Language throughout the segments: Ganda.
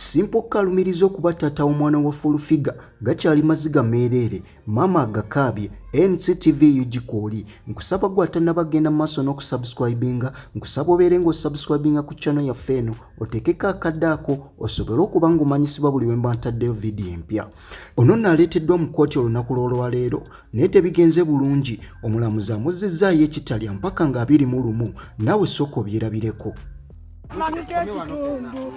Simple alumiriza okuba taata w'omwana wa Full Figure. Gakyali maziga meereere, maama agakaabye. NCTV UG kwoli. Nkusaba gwe atannaba genda mu maaso n'okusubscribinga, nkusaba obeere ng'osubscribinga ku channel yaffe eno, oteekeko akadde ako osobole okuba ng'omanyisibwa buli we mba ntaddeyo vidiyo empya. Ono nno aleeteddwa mu kkooti olunaku lw'olwaleero, naye tebigenze bulungi. Omulamuzi amuzzizzaayo ekitalya mpaka nga 21. Naawe sooka obyerabireko. Manyiko ekitundu.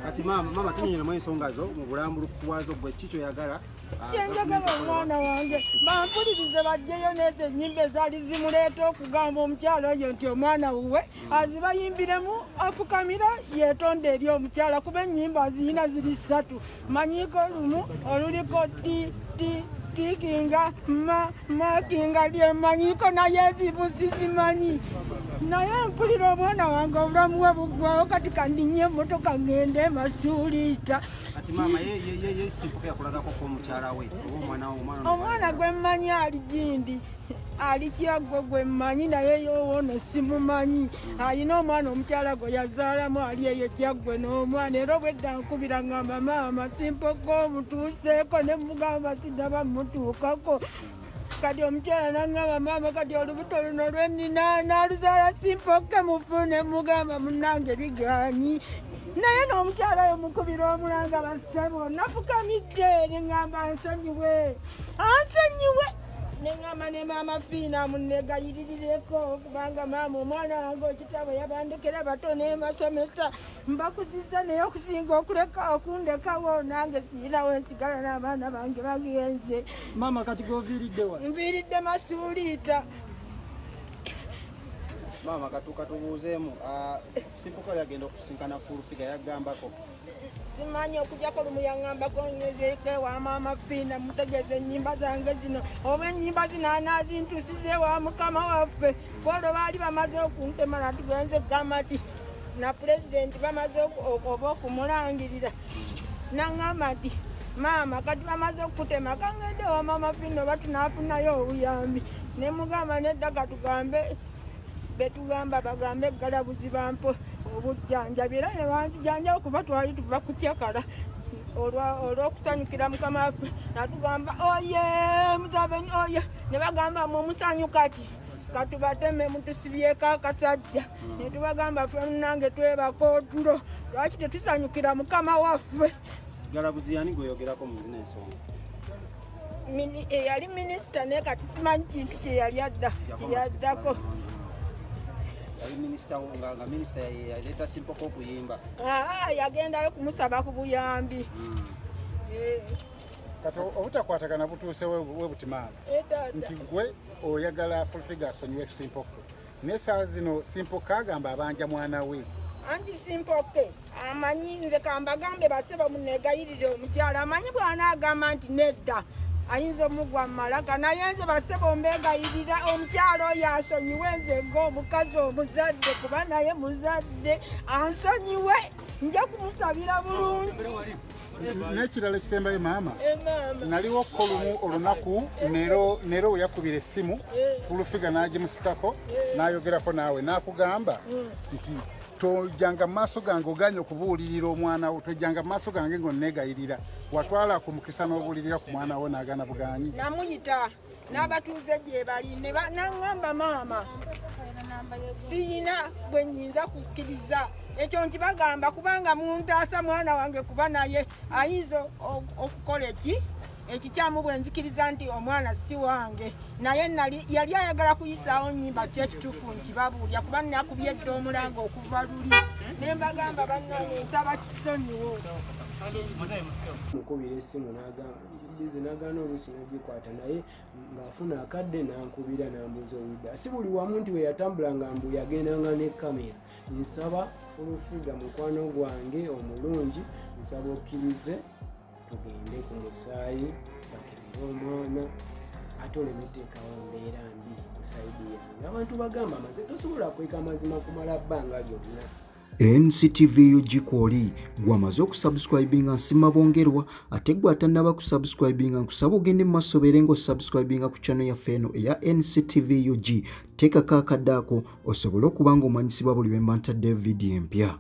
Kati maama, maama, tunyonyolemu ensonga zo mu bulambulukufu bwazo. Gwe ki kyoyagala? Kyenjagala, omwana wange bampulirize, bajjeyo n'ezo ennyimba ezaali zimuleeta okugamba omukyala oyo nti omwana wuwe, azibayimbiremu, afukamira yeetonda eri omukyala, kuba ennyimba aziyina ziri ssatu. Manyiiko lumu oluliko ti ti tikinga ma makinga lyemanyiiko, naye ezibu sizimanyi. Naye mpulira omwana wange obulamu bwe buggwawo. Kati kandinye emmotoka ngende Masuuliita. Kati maama, ye Simple K yakulagako ko omukyala we oba omwana we, omwana? Omwana gwe mmanyi ali gindi, ali Kyaggwe gwe mmanyi, naye yowono simumanyi. Alina omwana omukyala gwe yazaalamu, ali eyo Kyaggwe n'omwana. Era obwedda nkubira ngamba, "Maama, Simple K omutuuseeko?" Ne mugamba, "Sinnaba mutuukako." Kati omukyala naŋŋamba, "Maama, kati olubuto luno lwennina naaluzaala Simple K mufu?" Ne mugamba, "Munnange, biganyi." Naye n'omukyala oyo mukubira omulanga, bassebo, nafukamidde neŋŋamba ansonyiwe, ansonyiwe. Neŋŋamba ne maama Fiina munneegayiririreko, kubanga maama, omwana wange okitabo yabandekera bato nembasomesa, mbakuziza, naye okusinga okuleka okundekawo nange siinawo nsigala n'abaana bange bagenze. Maama, kati goviiridde wa? Nviiridde Masuuliita. Maama, katuuka tubuuzeemu. Simple K yagenda okusinkana Full Figure, yagambako? Simanyi, okujjako lumu yaŋŋambako ngezeeko ewa maama Fiina mutegeeza ennyimba zange zino, oba ennyimba zino anaazintusiza ewa mukama waffe. Kwolwo baali bamaze okuntema, natugenze Kamati na pulezidenti bamaze oba okumulangirira. Naŋŋamba nti, "Maama, kati bamaze okukutema, kangende ewa maama Fiina oba tunaafunayo obuyambi." Ne mugamba, "Nedda, katugambe betugamba bagambe eggalabuzi bampe obujjanjabi." Era ne banzijanja okuba twali tuva kukyakala olw'okusanyukira mukama waffe, natugamba, "Oye Museveni oye!" Ne bagamba, "Mwe musanyuka ki? Katubateme, mutusibyeko akasajja." Ne tubagamba, "Ffe munange twebaka otulo, lwaki tetusanyukira mukama waffe?" Galabuzi yani gweyogerako mu zino ensonga? Eyali minisita, naye kati simanyi kintu kyeyali adda kyeyaddako. Yali minisita nga minisita yaleeta Simple K okuyimba? Aa, yagendayo kumusaba ku buyambi. Eh. Kati obutakwatagana butuuse we buti, maama, Taata. nti gwe oyagala Full Figure asonyiwe Simple K, naye saa zino Simple K agamba abanja mwana we. Anti Simple K amanyi, nze kambagambe basebo, munegayirire, omukyala amanyi bw'anaagamba nti nedda ayinza omugwa mu malaka. Naye nze basebo mbegayirira, omukyala oyo asonyiwe nze ng'omukazi omuzadde, kuba naye muzadde, ansonyiwe, nja kumusabira bulungi. N'ekirala ekisembayo, maama, Maama. Naliwo ko lumu olunaku nero we yakubira essimu Full Figure n'agimusikako n'ayogerako naawe, n'akugamba nti tojjanga mu maaso gange, oganye okubuulirira omwana wo, tojjanga mu maaso gange ng'onneegayirira. Watwala ku mukisa n'obuulirira ku mwana wo, n'agaana buganyi. Namuyita n'abatuuze gye bali ne naŋŋamba, "Maama, siyina bwe nnyinza kukkiriza ekyo." Nkibagamba kubanga muntaasa mwana wange, kuba naye ayinza okukola eki ekikyamu bwe nzikiriza nti omwana si wange. Naye nali yali ayagala kuyisaawo nnyimba. Ki ekituufu nkibabuulya, kuba nakubye edda omulanga okuva luli ne mbagamba, "Bannange, nsaba kisonyiwo." Mukubira essimu n'agamba n'agaana, oluusi n'ogikwata, naye ng'afuna akadde n'ankubira n'ambuuza oludda. Si buli wamu nti we yatambulanga mbu yagendanga ne kamera. Nsaba Full Figure, mukwano gwange omulungi, nsaba okkirize tugende ku musaayi bakebere omwana, ate oleme teekawo mbeera mbi ku side yange. Abantu bagamba amaze tosobola kweka amazima kumala bbanga lyonna. NCTV UG kwoli gwamaze okusubscribinga, nsima bongerwa. Ate gwe atannaba kusubscribinga, nkusaba ogende mu maaso obeere ng'osubscribinga ku channel yaffe eno eya NCTV UG. Teekako akadde ako osobole okuba ng'omanyisibwa buli lwe mba ntaddeyo vidiyo empya.